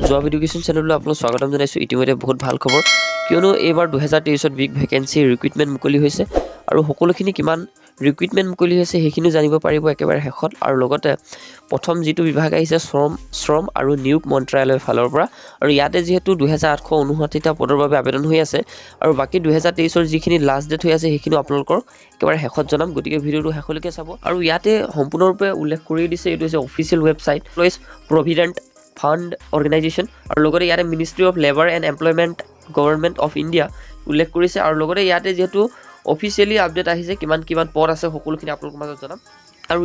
Job education চেনেললৈ আপোনাক স্বাগতম জনাইছোঁ। ইতিমধ্যে বহুত ভাল খবৰ, কিয়নো এইবাৰ 2023ত বিগ ভেকেঞ্চি ৰিক্ৰুইটমেণ্ট মুকলি হৈছে আৰু সকলোখিনি কিমান ৰিক্ৰুইটমেণ্ট মুকলি হৈছে, সেইখিনিও জানিব পাৰিব একেবাৰে শেষত। আৰু লগতে প্ৰথম যিটো বিভাগ আহিছে, শ্ৰম আৰু নিয়োগ মন্ত্ৰালয়ৰ ফালৰ পৰা। আৰু ইয়াতে যিহেতু 2859টা পদৰ বাবে আবেদন হৈ আছে আৰু বাকী 2023ৰ যিখিনি লাষ্ট ডেট হৈ আছে, সেইখিনিও আপোনালোকৰ একেবাৰে শেষত জনাম। গতিকে ভিডিঅ'টো শেষলৈকে চাব। আৰু ইয়াতে সম্পূৰ্ণৰূপে উল্লেখ কৰি দিছে, এইটো হৈছে official website, Employees Provident Fund Organisation আৰু লগতে ইয়াতে Ministry of Labour and Employment, Government of India উল্লেখ কৰিছে। আৰু লগতে ইয়াতে যিহেতু অফিচিয়েলি আপডেট আহিছে, কিমান কিমান পদ আছে সকলোখিনি আপোনালোকৰ মাজত জনাম। আৰু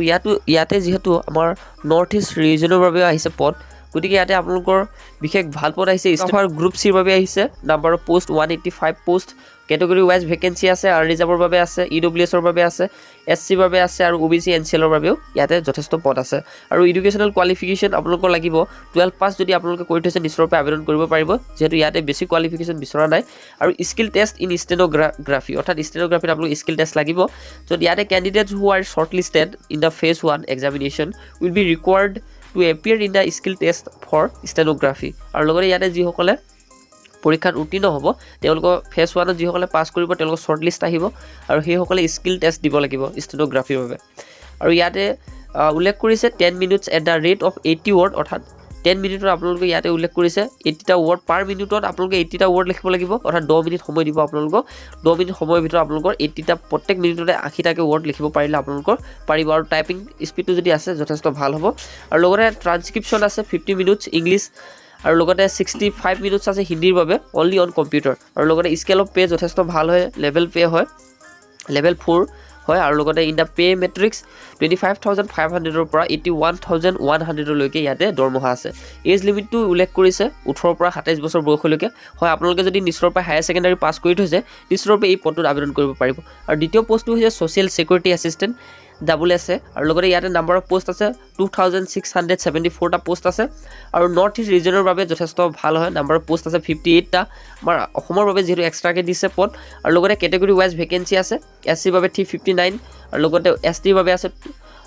ইয়াতে যিহেতু আমাৰ নৰ্থ ইষ্ট ৰিজনৰ বাবেও আহিছে পদ, গতিকে ইয়াতে আপোনালোকৰ বিশেষ ভাল পদ আহিছে। ষ্টাফাৰ গ্ৰুপ চিৰ বাবে আহিছে, number of post 185 post, category wise vacancy আছে। আনৰিজাৰ্ভৰ বাবে আছে, ই ডব্লিউ এছৰ বাবে আছে, এছ চিৰ বাবে আছে আৰু অ' বি চি, এন চি এলৰ বাবেও ইয়াতে যথেষ্ট পদ আছে। আৰু এডুকেশ্যনেল কোৱালিফিকেশ্যন আপোনালোকৰ লাগিব 12 পাছ যদি আপোনালোকে কৰি থৈছে, নিশ্চয়ৰূপে আবেদন কৰিব পাৰিব, যিহেতু ইয়াতে বেছি কোৱালিফিকেশ্যন বিচৰা নাই। আৰু স্কিল টেষ্ট ইন ষ্টেন'গ্ৰাফি, অৰ্থাৎ ষ্টেন'গ্ৰাফিত আপোনালোক স্কিল টেষ্ট লাগিব, য'ত ইয়াতে candidates who are short listed in the phase one examination will be required to appear in the skill test for stenography। আৰু লগতে ইয়াতে যিসকলে পৰীক্ষাত উত্তীৰ্ণ হ'ব, তেওঁলোকৰ ফেজ ওৱানত যিসকলে পাছ কৰিব, তেওঁলোকৰ শ্বৰ্ট লিষ্ট আহিব আৰু সেইসকলে স্কিল টেষ্ট দিব লাগিব ষ্টেন'গ্ৰাফিৰ বাবে। আৰু ইয়াতে উল্লেখ কৰিছে 10 minutes at the rate of 80 word, অৰ্থাৎ 10 মিনিটত আপোনালোকে ইয়াতে উল্লেখ কৰিছে 80টা ৱৰ্ড পাৰ মিনিটত আপোনালোকে 80টা ৱৰ্ড লিখিব লাগিব। অৰ্থাৎ 10 মিনিট সময় দিব আপোনালোকক। 10 মিনিট সময়ৰ ভিতৰত আপোনালোকৰ 80টা, প্ৰত্যেক মিনিটতে 80টাকৈ ৱৰ্ড লিখিব পাৰিলে আপোনালোকৰ পাৰিব। আৰু টাইপিং স্পীডটো যদি আছে, যথেষ্ট ভাল হ'ব। আৰু লগতে ট্ৰান্সক্ৰিপশ্যন আছে 50 মিনিটছ ইংলিছ আৰু লগতে 65 মিনিটছ আছে হিন্দীৰ বাবে, অনলি অন কম্পিউটাৰ। আৰু লগতে স্কেল অফ পে' যথেষ্ট ভাল হয়, লেভেল পে' হয়, লেভেল 4 হয়। আৰু লগতে in the pay matrix 25,500ৰ পৰা 81,100লৈকে ইয়াতে দৰমহা আছে। এজ লিমিটটো উল্লেখ কৰিছে 18ৰ পৰা 27 বছৰ বয়সলৈকে হয়। আপোনালোকে যদি নিশ্চয়ৰ পৰা হায়াৰ ছেকেণ্ডাৰী পাছ কৰি থৈছে, নিশ্চয়ৰূপে এই পদটোত আবেদন কৰিব পাৰিব। আৰু দ্বিতীয় পষ্টটো হৈছে Social Security Assistant, double S A। আৰু লগতে ইয়াতে নাম্বাৰ অফ পষ্ট আছে 2674টা পষ্ট আছে। আৰু নৰ্থ ইষ্ট ৰিজনৰ বাবে যথেষ্ট ভাল হয়, নাম্বাৰ অফ পষ্ট আছে 58টা। আমাৰ অসমৰ বাবে যিহেতু এক্সট্ৰাকৈ দিছে পদ। আৰু লগতে কেটেগৰী ৱাইজ ভেকেঞ্চি আছে, এছ চিৰ বাবে 359 আৰু লগতে এছ টিৰ বাবে আছে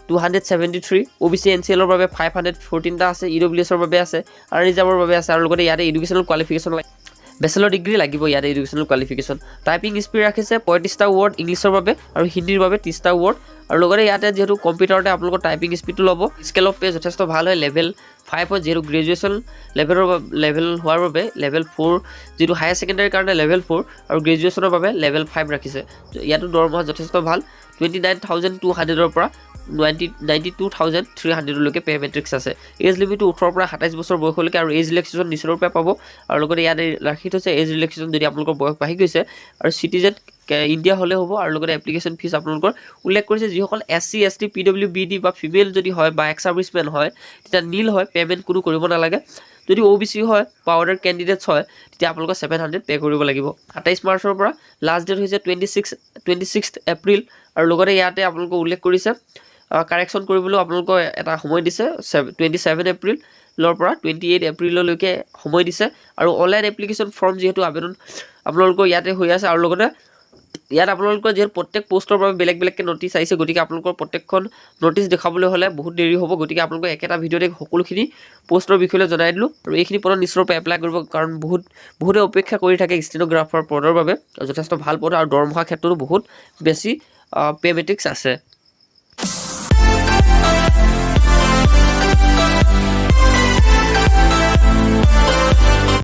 273, অ' বি চি, এন চি এলৰ বাবে 514টা আছে, ই ডব্লিউ এছৰ বাবে আছে, আনৰিজাৰ্ভৰ বাবে আছে। আৰু লগতে ইয়াতে এডুকেশ্যনেল কোৱালিফিকেশ্যন বেচেলৰ ডিগ্ৰী লাগিব ইয়াতে এডুকেশ্যনেল কোৱালিফিকেশ্যন। টাইপিং স্পীড ৰাখিছে 35টা ৱৰ্ড ইংলিছৰ বাবে আৰু হিন্দীৰ বাবে 30টা ৱৰ্ড। আৰু লগতে ইয়াতে যিহেতু কম্পিউটাৰতে আপোনালোকৰ টাইপিং স্পীডটো ল'ব। স্কেল অফ পে যথেষ্ট ভাল হয়, লেভেল 5 হয়, যিহেতু গ্ৰেজুৱেশ্যন লেভেলৰ লেভেল হোৱাৰ বাবে লেভেল 4, যিটো হায়াৰ ছেকেণ্ডেৰীৰ কাৰণে লেভেল 4 আৰু গ্ৰেজুৱেশ্যনৰ বাবে লেভেল 5 ৰাখিছে। ইয়াতো দৰমহা যথেষ্ট ভাল, 29,200ৰ পৰা 92,300লৈকে পে' মেট্ৰিক্স আছে। এজ লিমিটটো 18ৰ পৰা 27 বছৰ বয়সলৈকে আৰু এজ ৰিলেক্সেশ্যন নিশ্চয়ৰূপে পাব। আৰু লগতে ইয়াতে ৰাখি থৈছে এজ ৰিলেক্সেশ্যন, যদি আপোনালোকৰ বয়স বাঢ়ি গৈছে আৰু চিটিজেন ইণ্ডিয়া হ'লে হ'ব। আৰু লগতে এপ্লিকেশ্যন ফিজ আপোনালোকৰ উল্লেখ কৰিছে, যিসকল S C, S T, P W B D বা ফিমেল যদি হয় বা এক্স ছাৰ্ভিচমেন হয়, তেতিয়া নীল হয়, পে'মেণ্ট কোনো কৰিব নালাগে। যদি অ' বি চি হয় বা আদাৰ কেণ্ডিডেটছ হয়, তেতিয়া আপোনালোকৰ 700 পে' কৰিব লাগিব। 27 মাৰ্চৰ পৰা লাষ্ট ডেট হৈছে 26 এপ্ৰিল। আৰু লগতে ইয়াতে আপোনালোকে উল্লেখ কৰিছে, কাৰেকশ্যন কৰিবলৈও আপোনালোকৰ এটা সময় দিছে, 27 এপ্ৰিলৰ পৰা 28 এপ্ৰিললৈকে সময় দিছে। আৰু অনলাইন এপ্লিকেশ্যন ফৰ্ম যিহেতু আবেদন আপোনালোকৰ ইয়াতে হৈ আছে। আৰু লগতে ইয়াত আপোনালোকৰ যিহেতু প্ৰত্যেক পষ্টৰ বাবে বেলেগ বেলেগকৈ নটিচ আহিছে, গতিকে আপোনালোকৰ প্ৰত্যেকখন নটিচ দেখাবলৈ হ'লে বহুত দেৰি হ'ব। গতিকে আপোনালোকে একেটা ভিডিঅ'তে সকলোখিনি পষ্টৰ বিষয়ে জনাই দিলোঁ। আৰু এইখিনি পদত নিশ্চয়ৰূপে এপ্লাই কৰিব, কাৰণ বহুতে অপেক্ষা কৰি থাকে ষ্টেন'গ্ৰাফাৰ পদৰ বাবে। যথেষ্ট ভাল পদ আৰু দৰমহা ক্ষেত্ৰতো বহুত বেছি পে' মেট্ৰিক্স আছে।